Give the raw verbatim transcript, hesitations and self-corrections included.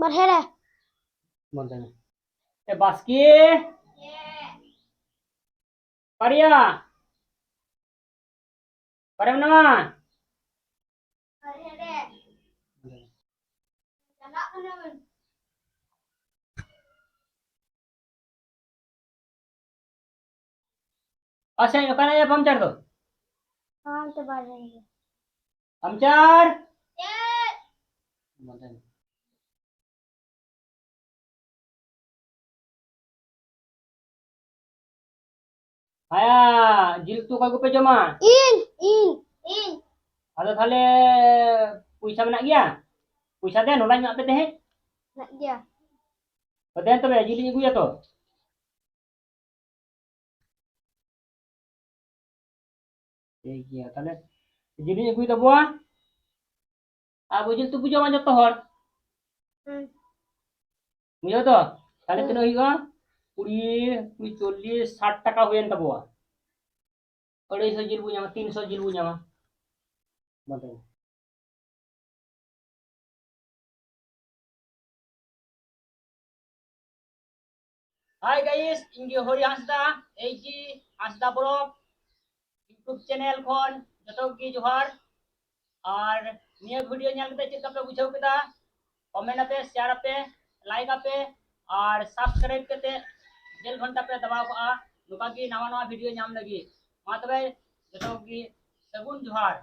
ᱵᱟᱨᱦᱮ ᱨᱮ᱾ ᱵᱚᱱᱫᱚᱭ ᱢᱮ᱾ ᱮ ᱵᱟᱥᱠᱮ᱾ ᱯᱟᱨᱤᱭᱟ᱾ ᱯᱟᱨᱮ ᱢᱮᱱᱟᱢᱟ? ᱵᱟᱨᱦᱮ ᱨᱮ᱾ ᱪᱟᱞᱟᱜ ᱠᱟᱱᱟ ᱵᱚᱱ᱾ ᱟᱪᱪᱷᱟ, ᱚᱠᱟᱨᱮ ᱯᱟᱢᱪᱟᱨ ᱫᱚ? ᱦᱟᱱᱛᱮ ᱵᱟᱨᱦᱮ ᱨᱮ᱾ ᱯᱟᱢᱪᱟᱨ? ᱪᱮᱫ? ᱦᱟᱭᱟ, ᱡᱤᱞ ᱩᱛᱩ ᱚᱠᱚᱭ ᱠᱚᱯᱮ ᱡᱚᱢᱟ? ᱤᱧ, ᱤᱧ, ᱤᱧ᱾ ᱟᱫᱚ ᱛᱟᱦᱞᱮ ᱯᱚᱭᱥᱟ ᱢᱮᱱᱟᱜ ᱜᱮᱭᱟ? ᱯᱚᱭᱥᱟ ᱫᱮᱱ, ᱦᱚᱞᱟᱧ ᱮᱢᱟᱜ ᱯᱮ ᱛᱟᱦᱮᱸᱫ᱾ ᱢᱮᱱᱟᱜ ᱜᱮᱭᱟ᱾ ᱛᱚ ᱫᱮᱱ ᱛᱚᱵᱮ, ᱡᱤᱞ ᱤᱧ ᱟᱹᱜᱩᱭᱟ ᱛᱚ᱾ ᱴᱷᱤᱠ ᱜᱮᱭᱟ, ᱛᱟᱦᱞᱮ ᱡᱤᱞᱤᱧ ᱟᱹᱜᱩᱭ ᱛᱟᱵᱚᱣᱟ᱾ ᱟᱵᱚ ᱡᱤᱞ ᱩᱛᱩ ᱵᱚ ᱡᱚᱢᱟ ᱡᱚᱛᱚ ᱦᱚᱲ᱾ ᱦᱩᱸ᱾ ᱵᱩᱡᱷᱟᱹᱣ ᱛᱚ? ᱛᱟᱦᱞᱮ ᱦᱩᱸ᱾ ᱛᱤᱱᱟᱹᱜ ᱦᱩᱭᱩᱜᱼᱟ? ᱠᱩᱲᱤ, ᱠᱩᱲᱤ, ᱪᱚᱞᱞᱤᱥ, ᱥᱟᱴ ᱴᱟᱠᱟ ᱦᱩᱭᱮᱱ ᱛᱟᱵᱚᱣᱟ᱾ ᱟᱹᱲᱟᱹᱭᱥᱚ ᱡᱤᱞ ᱵᱚ ᱧᱟᱢᱟ, ᱛᱤᱱᱥᱚ ᱡᱤᱞ ᱵᱚ ᱧᱟᱢᱟ᱾ ᱢᱟ ᱛᱚᱵᱮ᱾ Hi guys, ᱤᱧ ᱜᱮ ᱦᱚᱨᱤ ᱦᱟᱸᱥᱫᱟ, ᱮᱭᱤᱪ ᱡᱤ ᱦᱟᱸᱥᱫᱟ ᱵᱞᱚᱜ YouTube channel ᱠᱷᱚᱱ ᱡᱚᱛᱚ ᱜᱮ ᱡᱚᱦᱟᱨ᱾ ᱟᱨ ᱱᱤᱭᱟᱹ video ᱧᱮᱞ ᱠᱟᱛᱮ ᱪᱮᱫ ᱞᱮᱠᱟ ᱯᱮ ᱵᱩᱡᱷᱟᱹᱣ ᱠᱮᱫᱟ? Comment ᱟᱯᱮ, share ᱟᱯᱮ, like ᱟᱯᱮ, ᱟᱨ subscribe ᱠᱟᱛᱮ bell ᱜᱷᱚᱱᱴᱟ ᱯᱮ ᱫᱟᱵᱟᱣ ᱠᱟᱜᱼᱟ, ᱱᱚᱝᱠᱟ ᱜᱮ ᱱᱟᱣᱟ ᱱᱟᱣᱟ video ᱧᱟᱢ ᱞᱟᱹᱜᱤᱫ᱾ ᱢᱟ ᱛᱚᱵᱮ ᱡᱚᱛᱚ ᱜᱮ ᱥᱟᱹᱜᱩᱱ ᱡᱚᱦᱟᱨ᱾